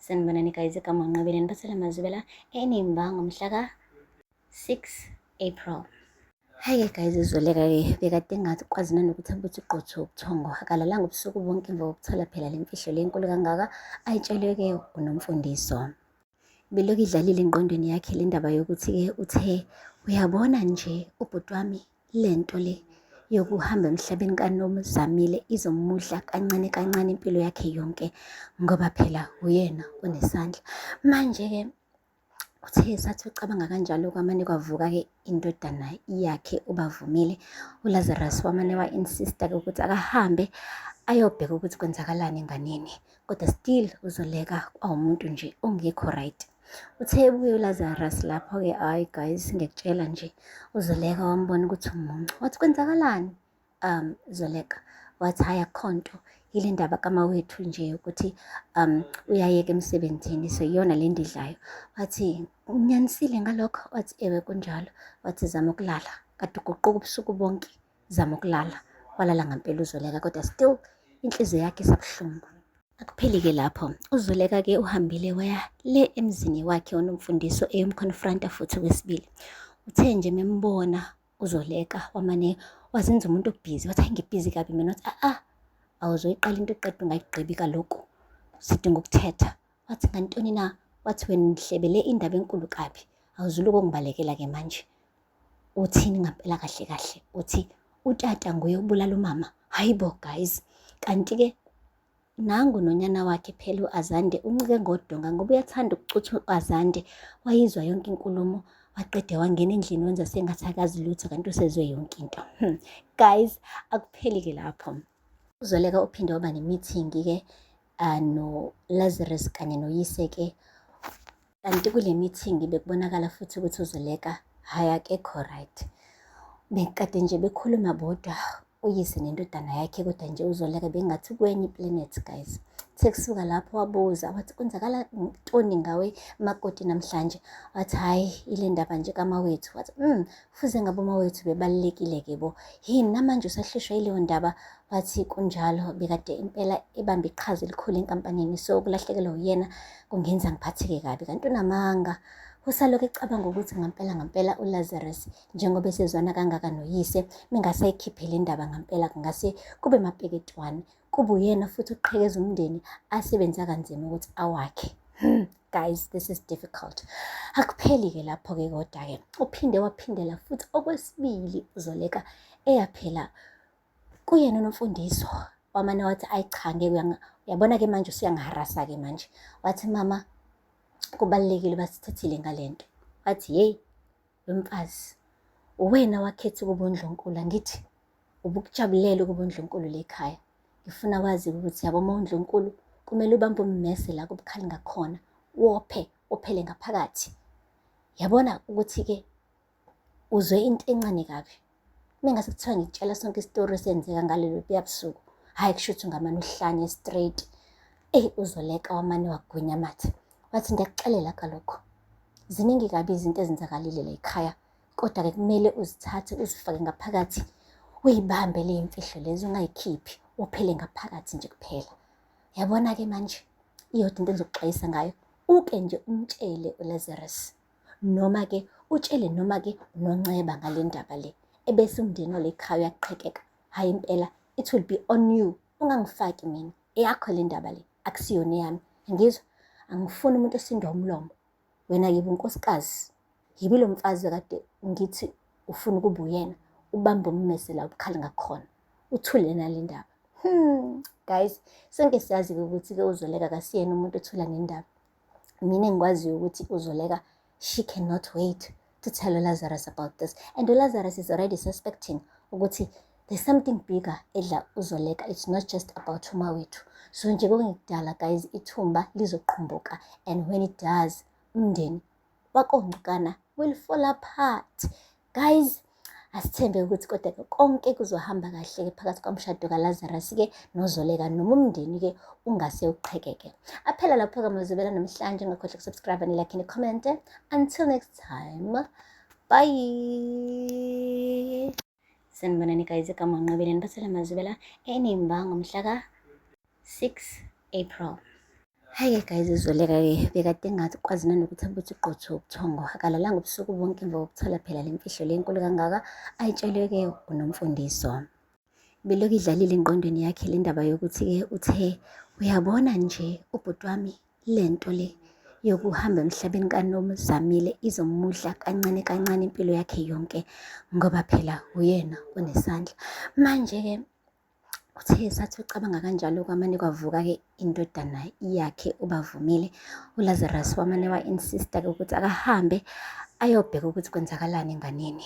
Sanibonani guys, igama uNqobile niphathele amazwibela enimba ngomhla ka-6 April. Hhayi-ke guys, uZoleka-ke bekade engakwazi nanokuthi abuthi uqotho ubuthongo. Akalalanga ubusuku bonke emva kokuthola phela le mfihlo le enkulu kangaka ayitshelwe-ke uNomfundiso. Belokhu idlalile engqondweni yakhe le ndaba yokuthi-ke uthe uyabona nje ubhuti wami le nto le yokuhamba emhlabeni kaNomzamile izomudla kancane kancane impilo yakhe yonke ngoba phela uyena onesandla. Manje-ke uthe esathi ucabanga kanjalo kwamane kwavuka-ke indodana yakhe uBavumile. ULazarus wamane wa-insista-ke ukuthi akahambe ayobheka ukuthi kwenzakalani enganeni. Kodwa still uZoleka kwawumuntu nje ongekho right. Uthe ebuye uLazarus lapho-ke, hhayi guys, ngiyakutshela nje, uZoleka wambona ukuthi umuncu. Wathi kwenzakalani? Zoleka wathi hhayi akukho nto, yile ndaba kamawethu nje ukuthi uyayeka emsebenzini, so iyona le ndidlayo. Wathi unyanisile ngalokho? Wathi ewe kunjalo. Wathi zama ukulala, kade uguquka ubusuku bonke, zama ukulala. Walala ngampela uZoleka kodwa still inhliziyo yakhe isabuhlungu. Akupheli-ke lapho, uZoleka-ke uhambile waya le emzini wakhe onomfundiso eyomconfronta futhi okwesibili. Uthe nje membona uZoleka wamane wazenza umuntu obhizi, wathi hayi ngibhizi kabi mina, wathi a-a awuzoyiqala into uqeda ungayigqibi kaloku, sidinga ukuthetha. Wathi ngantoni na? Wathi wena ngihlebele indaba enkulu kabi, awuzulu ukungibalekela-ke manje. Uthini ngampela kahle kahle? Uthi utata nguye obulala umama? Hayi bo guys, kanti-ke nangu nonyana wakhe phela u-Azande uncike ngodonga ngoba uyathanda ukucutha u-Azande. Wayizwa yonke inkulumo waqede wangena endlini wenza sengathi akazi lutho kanti usezwe yonke into. Guys, akupheli-ke lapho. UZoleka uphinde waba ne-meeting-ke no-Lazarus kanye noyise-ke. Kanti kule meeting bekubonakala futhi ukuthi uZoleka hhayi akekho right. Bekade nje bekhuluma bodwa uyise nendodana yakhe kodwa nje uZoleka bengathi kwenye iplanet guys. Uthe kusuka lapho wabuza wathi kwenzakala ntoni ngawe makoti namhlanje? Wathi hhayi ile ndaba nje kamawethu. Wathi fuze ngabe umawethu bebalulekile-ke bo. Yini namanje usahlushwa yileyo ndaba? Wathi kunjalo bekade impela ebambe iqhaza elikhulu enkampanini so ukulahlekelwa uyena kungenza ngiphatheke kabi kanti unamanga. Usalokhu ecabanga ukuthi ngampela ngampela uLazarus njengoba esezwana kangaka noyise mengasayikhiphe le ndaba ngampela kungase kube mapeketwane kube uyena futhi uqhekeza umndeni asebenza kanzima ukuthi awakhe. Guys, this is difficult. Akupheli-ke lapho-ke kodwa-ke uphinde waphindela futhi okwesibili uZoleka eyaphela kuyena uNomfundiso wamane wathi ayi cha ngeke uyabona-ke manje usuyangiharasa-ke manje. Wathi mama kubalulekile uba sithethile ngale nto. Wathi yeyi wemfazi uwena wakhetha ukuba undlunkulu angithi ubukujabulela ukuba undlunkulu le khaya. Ngifuna wazi ukuthi yabo uma undlunkulu kumele ubambe ummese la kubukhali ngakhona wophe uphele ngaphakathi. Yabona ukuthi-ke uzwe into encane kabi. Mengase kuthiwa ngikutshela sonke isitori esenzeka ngalelo busuku, hhayi kusho ukuthi ungamane uhlanye straight. Eyi uZoleka wamane wagwinya amathe. Wathi ngiyakuxelela kalokhu. Ziningi kabi izinto ezenzakalile la ekhaya, kodwa-ke kumele uzithathe uzifake ngaphakathi, uyibambe le mfihlo lezi ungayikhiphi, uphele ngaphakathi nje kuphela. Yabona-ke manje, iyodwa into engizokuxwayisa ngayo, uke nje umtshele uLazarus noma-ke utshele noma-ke uNonceba ngale ndaba le, ebese umndeni wale khaya uyaqhekeka. Hhayi impela, it will be on you. Ungangifaki mina, eyakho le ndaba le, akusiyona eyami. Ngizwa, angifuni umuntu osindwa umlomo. Wena yiba unkosikazi, yibi lo mfazi kade ngithi ufuna ukuba uyena, ubambe ummese la ubukhali ngakhona, uthule nale ndaba. Guys, sonke siyazi-ke ukuthi-ke uZoleka akasiyena umuntu othula nendaba. Mina engikwaziyo ukuthi uZoleka, she cannot wait to tell uLazarus about this. And uLazarus is already suspecting ukuthi there's something bigger edla uZoleka. It's not just about umawethu. So nje kungekudala guys, ithumba lizoqhumbuka. And when it does, umndeni wakoNcukana will fall apart. Guys, asithembe ukuthi kodwa-ke konke kuzohamba kahle-ke phakathi komshado kaLazarus-ke noZoleka noma umndeni-ke ungase uqhekeke. Aphela lapho-ke amazwibela namhlanje, ungakhohlwa ukusubscribe, nilike, ni-comment. Until next time, bye. Sanibonani guys, igama uNqobile niphathele amazwibela enimba ngomhla ka-6 April. Hhayi-ke guys, uZoleka-ke bekade engakwazi nanokuthi abuthi qotho ubuthongo. Akalalanga ubusuku bonke emva kokuthola phela le mfihlo le enkulu kangaka ayitshelwe-ke uNomfundiso. Belokhu idlalile engqondweni yakhe le ndaba yokuthi-ke uthe uyabona nje ubhuti wami le nto le yokuhamba emhlabeni kaNomzamile izomudla kancane kancane impilo yakhe yonke ngoba phela uyena onesandla. Manje-ke uthe esathi ucabanga kanjalo kwamane kwavuka-ke indodana yakhe uBavumile. ULazarus wamane wa-insista-ke ukuthi akahambe ayobheka ukuthi kwenzakalani enganeni.